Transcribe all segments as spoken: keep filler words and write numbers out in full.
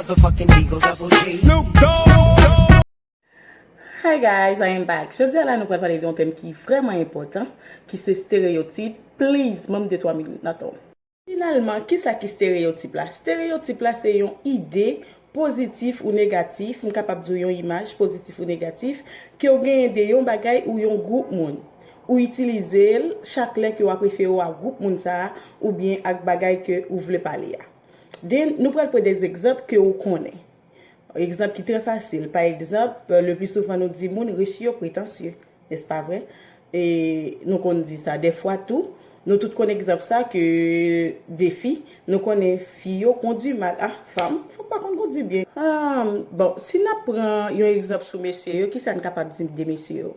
Motherfucking Eagle Double G. Hi guys, I am back. Jodi a la nou pral pale de yon tèm ki vrèman enpòtan, ki se stereyotip. Please, ban m de twa minit nan tan w. Finalman, kisa ki stereyotip la? Stereyotip la se yon ide pozitif ou negatif, m kapab di w yon imaj pozitif ou negatif, ke w genyen de yon bagay ou yon gwoup moun. Ou itilize l chak lè ke w ap refere w a gwoup moun sa a, oubyen ak bagay ke ou vle pale a. Den, nou pral pran de egzanp ke w konnen. Egzanp ki trè fasil. Pa egzanp, le pli souvan nou di moun rich yo pretansye, nèspa vre? E nou konn di sa. Dèfwa tou, nou tout konn egzanp sa ke de fi, nou konnen fi yo kondwi mal. Ah, fanm, fanm pa konn kondwi byen. Ah, bon, si n ap pran yon egzanp sou mesye yo, kisa n kapab di de mesye yo?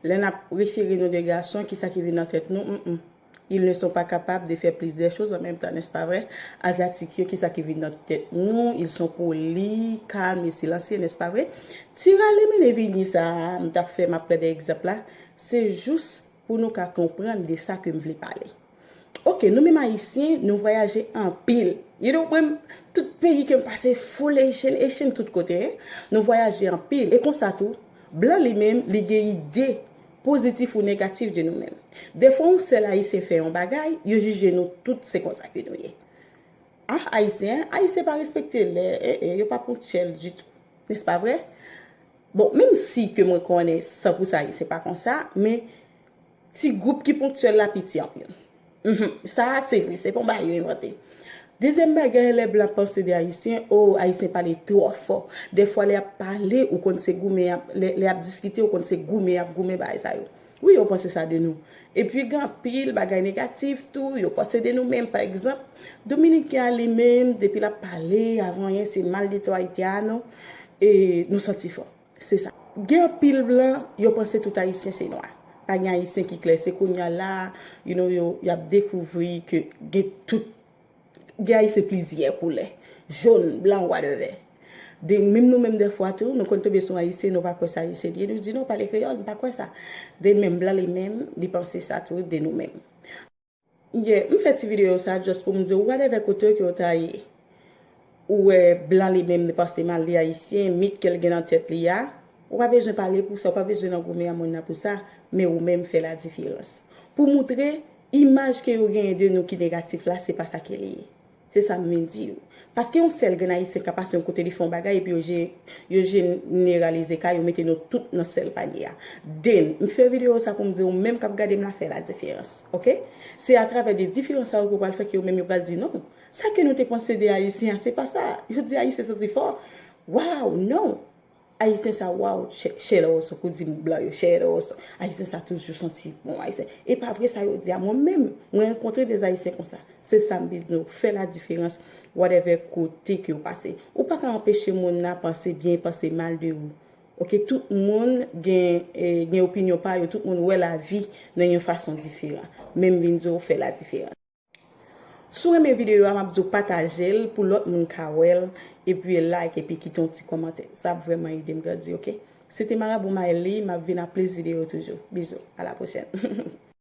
Lè n ap refere nou de gason, kisa ki vin nan tèt nou? Mm, mm. Ils ne sont pas capables de faire plusieurs choses en même temps, n'est-ce pas vrai? Azyatik yo, kisa ki vin nan tèt nou? Ils sont polis, calmes et silencieux, n'est-ce pas vrai? Ti rale mennen vini sa a m t ap fè, m ap pran de egzanp la, se jous pou nou ka konprann de sa ke m vle pale. Ok, nou menm Ayisyen, nou vwayaje anpil. You know, mwen, tout peyi ke m pase, full Asian, Asian tout kote, hein? Nou vwayaje anpil. E konsa tou, blan li menm, li gen ide pozitif ou negatif de nou menm. Dèfwa, yon sèl Ayisyen fè yon bagay, yo jije nou tout se konsa ke nou ye. Ah, Ayisyen, Ayisyen pa respekte lè, eh, eh, yo pa ponktyèl ditou. Nèspa vre? Bon, menm si ke mwen konnen san pou san Ayisyen pa konsa, men ti gwoup ki ponktyèl la piti anpil. Mhm. Sa a, se vre, se pa yon bagay yo envante. Dezyèm bagay, lè blan panse de Ayisyen, o, Ayisyen pale twò fò. Dèfwa, lè y ap pale, ou konn se goumen y ap, lè, lè y ap diskite, ou konn se goumen y ap goumen, bagay sa yo. Wi, yo panse sa de nou. Epi, gen anpil bagay negatif tou, yo panse de nou menm. Pa egzanp, Dominiken an li menm, depi l ap pale, avan anyen, se maldito haitiano, e nou santi fò. Se sa. Gen anpil blan, yo panse tout Ayisyen se nwa. Pa gen Ayisyen ki klè. Se kounye a la, you know, yo, y ap dekouvri ke gen tout, gen Ayisyen plizyè koulè. Jòn, blan, whatever. De, menm nou menm dèfwa tou, nou konn tonbe sou Ayisyen, nou pa kwè se Ayisyen li ye, nou di non, pale kreyòl, m pa kwè sa. De menm blan li menm, li panse sa tou de nou menm. Yeah, m fè ti videyo sa just pou m di w, whatever kote ke w ta ye, ou wè blan li menm li panse mal de Ayisyen, mit ke l gen nan tèt li a, ou pa bezwen pale pou sa, ou pa bezwen nan goumen a moun nan pou sa, men ou menm fè la diferans. Pou moutre, imaj ke yo genyen de nou ki negatif la, se pa sa ke li ye. Se sa m vin di w. Paske yon sèl grenn Ayisyen ka pase yon kote li fè yon bagay epi yo je-, yo jeneralize ka, yo mete nou tout nan sèl panye a. Den, m fè videyo sa pou m di w menm k ap gade m la fè la diferans, oke? Se atravè de diferans sa yo ke w pral fè ke yo menm yo pral di non. Sa ke nou te panse de Ayisyen an, se pa sa. Yo di Ayisyen santi fò. Waw, non! Ayisyen sa, waw, chè, chè lòso, kou di blan yo, chè lòso. Ayisyen sa toujou santi bon, Ayisyen. E pa vre sa yo di a, mwen menm, mwen rankontre de Ayisyen konsa. Se sa m vin di w, fè la diferans, whatever kote ke w pase. Ou pa ka anpeche moun nan panse byen, panse mal de ou. Oke, tout moun gen, eh, gen opinyon pa yo, tout moun wè lavi nan yon fason diferan. Men m vin di w, fè la diferans. Si w renmen videyo a, m ap di w pataje l pou lòt moun ka wè l, epi like, epi kite yon ti kòmantè. Sa ap vrèman ede m grandi, oke? Se te Marabou Mayli, m ap vin ak plis videyo toujou. Bizou, a la pwochèn.